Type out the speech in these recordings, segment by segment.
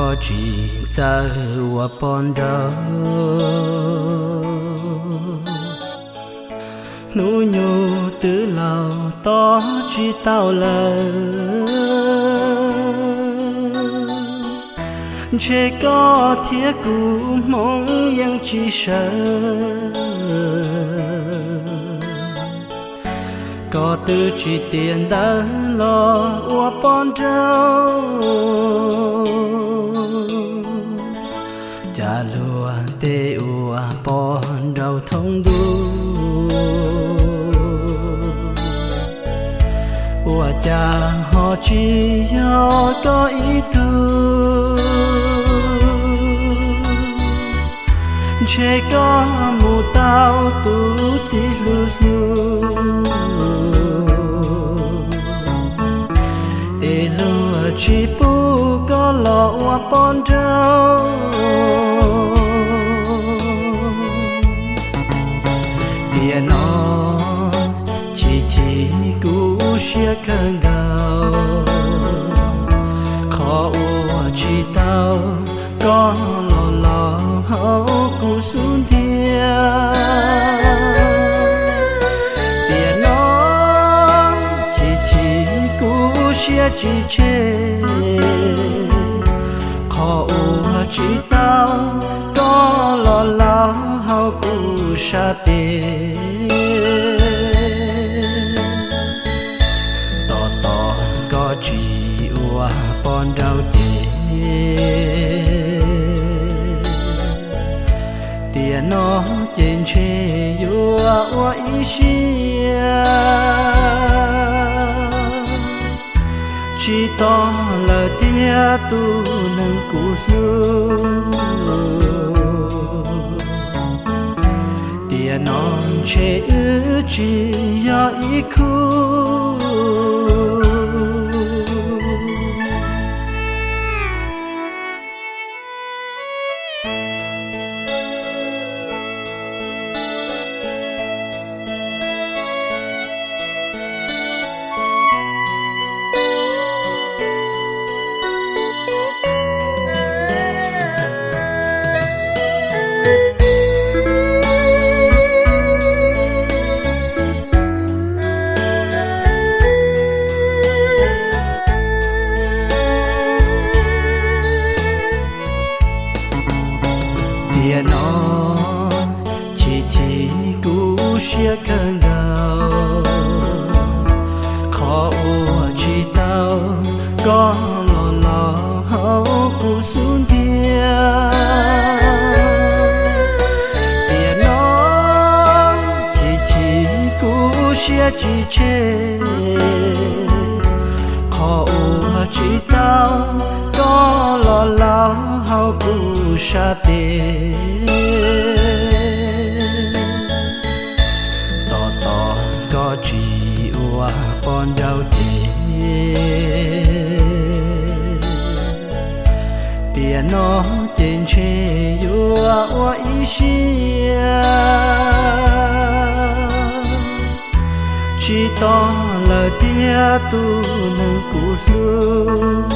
Koj tsis txawj ua poj nraug, hnub nyoog twb laus tos tsis tau lawm. Ntshe koj thiab kuv hmoov yeej tsis sawv, koj twb tsis tiav ntawv los ua poj nraug. Cas luag tej ua poj nraug thoob ntuj, ua cas ho tsis yog koj ib tug? Ntshe koj mus tau tus txiv hlub hlub, es luag tsis pub koj los ua poj nraug. Tiam no chim chim kuv siab kawg nkaus, qhov uas tsis tau koj los laus hauv kuv xub ntiag. Tiam no chim chim kuv siab tsis tseg, qhov uas tsis tau koj los laus hauv kuv sab tes. Tos tos koj tsis ua poj nraug ces, tiam no ces ntshe yuav ua ib siab tsis tos lawm tiag tus neeg kuv hlub. Tiam no ntshe wb tsis yog ib khub. Tiam no chim chim kuv siab kawg nkaus, qhov uas tsis tau koj los laus hauv kuv xub ntiag. Tiam no chim chim kuv siab tsis tseg, qhov uas tsis tau koj los laus hauv kuv sab tes. Tos tos koj tsis ua poj nraug ces, tiam no ces ntshe yuav ua ib siab tsis tos lawm tiag tus neeg kuv hlub.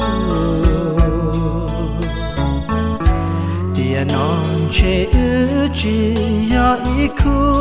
Tiam no ntshe wb tsis yog ib khub.